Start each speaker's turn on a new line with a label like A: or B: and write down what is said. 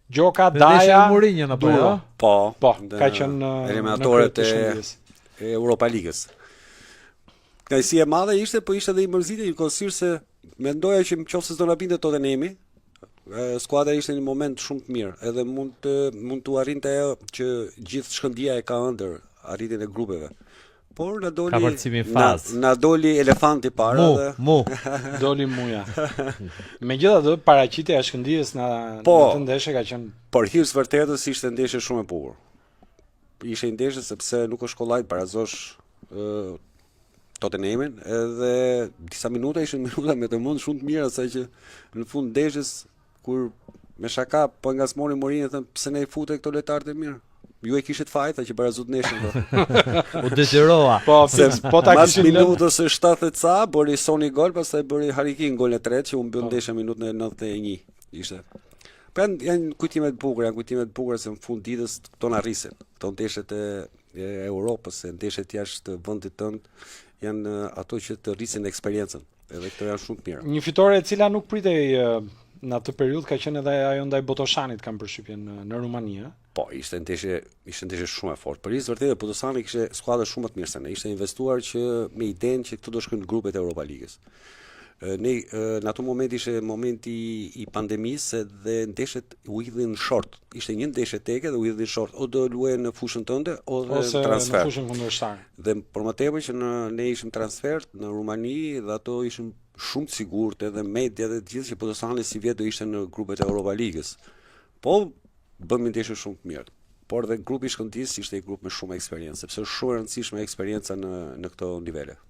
A: Gjoka, Daja,
B: Mourinho apo jo?
C: Po,
A: po, ka qenë në
C: eliminatoret e e Europa Ligës. Kënaqësi e madhe ishte, po ishte edhe i mërzitje njëkohësisht se mendoja që nëse s'do na binte Tottenhami, skuadra ishte në një moment shumë të mirë, edhe mund të mund t'u arrinte ajo që gjithë Shkëndija e ka ëndër, arritjen e grupeve. Por na doli na, na doli elefanti para
B: mu,
C: dhe
B: mu
A: doli muja. Megjithatë paraqitja e Shkëndijës në po, në atë ndeshje ka qenë
C: Për hir të vërtetës ishte ndeshje shumë e bukur. Ishte një ndeshje sepse nuk është kollaj të barazosh ë Tottenhamin edhe disa minuta ishin minuta me të mend shumë të mira saqë në fund ndeshjes kur me shaka po ngacmonin Mourinho thënë pse na i fute këto lojtarët e mirë. Ju e kishit faj tha që barazuat ndeshjen.
B: U detyrova.
A: Po, se po ta
C: kishin lënë minutës së 70 ca, bëri Soni gol, pastaj bëri Harry Kane golin e tretë që u mbyll po. ndeshja minutën e 91. Ishte. Pra janë kujtime të bukura, janë kujtime të bukura se në fund ditës këto na rrisin. Këto ndeshjet e, e Europës, e ndeshjet jashtë vendit tënd janë ato që të rrisin eksperiencën. Edhe këto janë shumë të
A: mira. Një fitore e cila nuk pritej në atë periudhë ka qenë edhe ajo ndaj Botoshanit, kam përshtypjen në, në Rumani, ë?
C: Po, ishte ndeshje, ishte ndeshje shumë e fortë. Për hir të vërtetë Botosani kishte skuadër shumë më të mirë se ne. Ishte investuar që me idenë që këtu do shkojnë grupet e Europa Ligës. Ne në ato moment ishte momenti i pandemisë dhe ndeshjet u hidhin në short. Ishte një ndeshje teke dhe u hidhin në short. O do luaje në fushën tënde o dhe
A: në transfert. Ose në fushën kundërshtare.
C: Dhe për më tepër që në ne ishim transfert në Rumani dhe ato ishin shumë të sigurt edhe media dhe të gjithë që Botosani sivjet do ishte në grupet e Europa Ligës. Po bëmë ndeshje shumë të mirë. Por dhe grupi i Shkëndijës ishte një grup me shumë eksperiencë, sepse është shumë e rëndësishme eksperienca në në këto nivele.